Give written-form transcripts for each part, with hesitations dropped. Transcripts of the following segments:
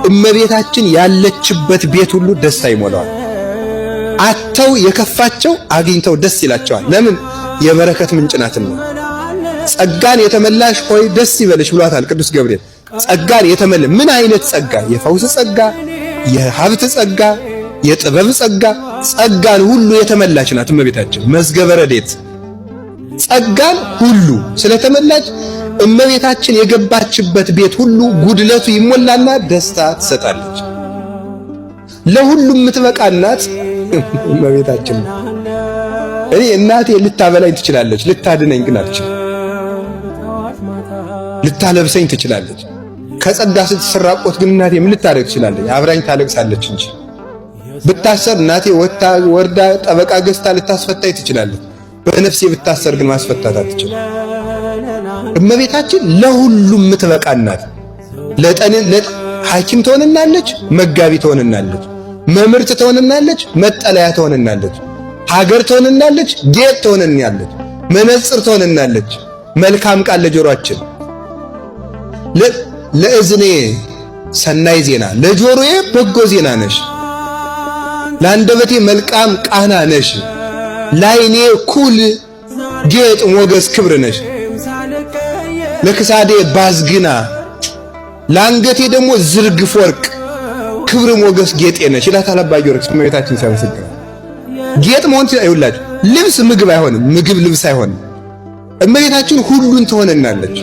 እመቤታችን ያለችበት ቤት ሁሉ ደስታ ይሞላዋል። አጥተው የከፋቸው አግኝተው ደስ ይላቸዋል። ለምን? የበረከት ምንጭ ናትና። ጸጋን የተመላሽ ሆይ ደስ ይበልሽ ብሏታል ቅዱስ ገብርኤል። ጸጋን የተመላ ምን አይነት ጸጋ? የፈውስ ጸጋ፣ የሀብት ጸጋ፣ የጥበብ ጸጋ፣ ጸጋን ሁሉ የተመላች ናት እመቤታችን። መዝገበ ረድኤት ጸጋን ሁሉ ስለተመላች እመቤታችን የገባችበት ቤት ሁሉ ጉድለቱ ይሞላና ደስታ ትሰጣለች። ለሁሉም የምትበቃ እናት እመቤታችን። እኔ እናቴ ልታበላኝ ትችላለች፣ ልታድነኝ ግን አትችልም። ልታለብሰኝ ትችላለች። ከጸጋ ስትሰራቆት ግን እናቴ ምን ልታደርግ ትችላለች? አብራኝ ታለቅሳለች እንጂ። ብታሰር እናቴ ወታ ወርዳ ጠበቃ ገዝታ ልታስፈታኝ ትችላለች። በነፍሴ ብታሰር ግን ማስፈታት አትችልም። እመቤታችን ለሁሉም የምትበቃ እናት ለጠን ሐኪም ትሆንናለች፣ መጋቢ ትሆንናለች፣ መምህርት ትሆንናለች፣ መጠለያ ትሆንናለች፣ ሀገር ትሆንናለች፣ ጌጥ ትሆንናለች፣ መነጽር ትሆንናለች። መልካም ቃል ለጆሮአችን፣ ለእዝኔ ሰናይ ዜና፣ ለጆሮዬ በጎ ዜና ነሽ፣ ለአንደበቴ መልካም ቃና ነሽ፣ ለዓይኔ ኩል ጌጥ ሞገስ ክብር ነሽ፣ ለክሳዴ ባዝግና፣ ለአንገቴ ደግሞ ዝርግፍ ወርቅ ክብር ሞገስ ጌጤ ነሽ ይላታል አባ ጊዮርጊስ እመቤታችን ሲያመሰግናት። ጌጥ መሆን ይኸውላችሁ፣ ልብስ ምግብ አይሆንም፣ ምግብ ልብስ አይሆንም። እመቤታችን ሁሉን ትሆነናለች።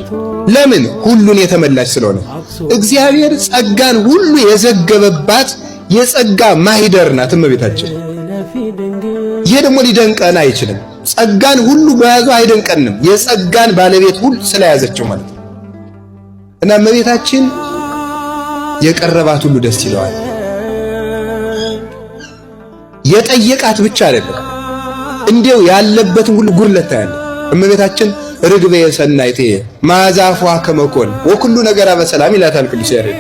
ለምን? ሁሉን የተመላች ስለሆነ። እግዚአብሔር ጸጋን ሁሉ የዘገበባት የጸጋ ማህደር ናት እመቤታችን። ይሄ ደግሞ ሊደንቀን አይችልም። ጸጋን ሁሉ በያዙ አይደንቀንም። የጸጋን ባለቤት ሁሉ ስለያዘችው ማለት ነው። እና እመቤታችን የቀረባት ሁሉ ደስ ይለዋል። የጠየቃት ብቻ አይደለም፣ እንዲው ያለበትን ሁሉ ጉድለት ታያለች። እመቤታችን ርግቤ ሰናይቴ ማዛፏ ከመኮን ወኩሉ ነገር በሰላም ይላታል ቅዱስ ያሬድ።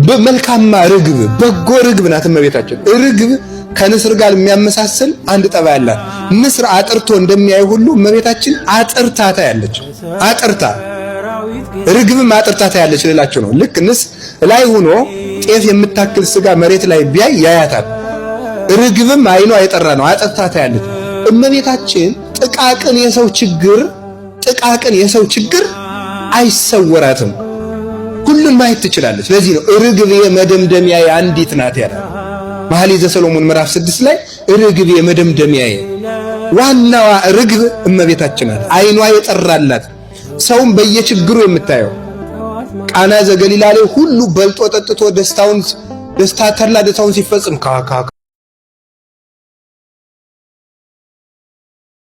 በመልካማ ርግብ፣ በጎ ርግብ ናት እመቤታችን። ርግብ ከንስር ጋር የሚያመሳስል አንድ ጠባይ አላት። ንስር አጥርቶ እንደሚያይ ሁሉ እመቤታችን አጥርታ ታያለች። አጥርታ፣ ርግብም አጥርታ ታያለች ልላችሁ ነው። ልክ ንስር ላይ ሆኖ ጤፍ የምታክል ስጋ መሬት ላይ ቢያይ ያያታል። ርግብም አይኗ የጠራ ነው፣ አጥርታ ታያለች። እመቤታችን ጥቃቅን የሰው ችግር፣ ጥቃቅን የሰው ችግር አይሰወራትም። ሁሉን ማየት ትችላለች። ለዚህ ነው ርግብ የመደምደሚያዬ አንዲት ናት ያላት። መኃልየ ዘሰሎሞን ምዕራፍ 6 ላይ ርግብ የመደምደሚያዬ፣ ዋናዋ ርግብ እመቤታችን ናት። አይኗ የጠራላት፣ ሰውን በየችግሩ የምታየው፣ ቃና ዘገሊላ ላይ ሁሉ በልጦ ጠጥቶ ደስታውን ደስታ ተድላ ደስታውን ሲፈጽም ካካ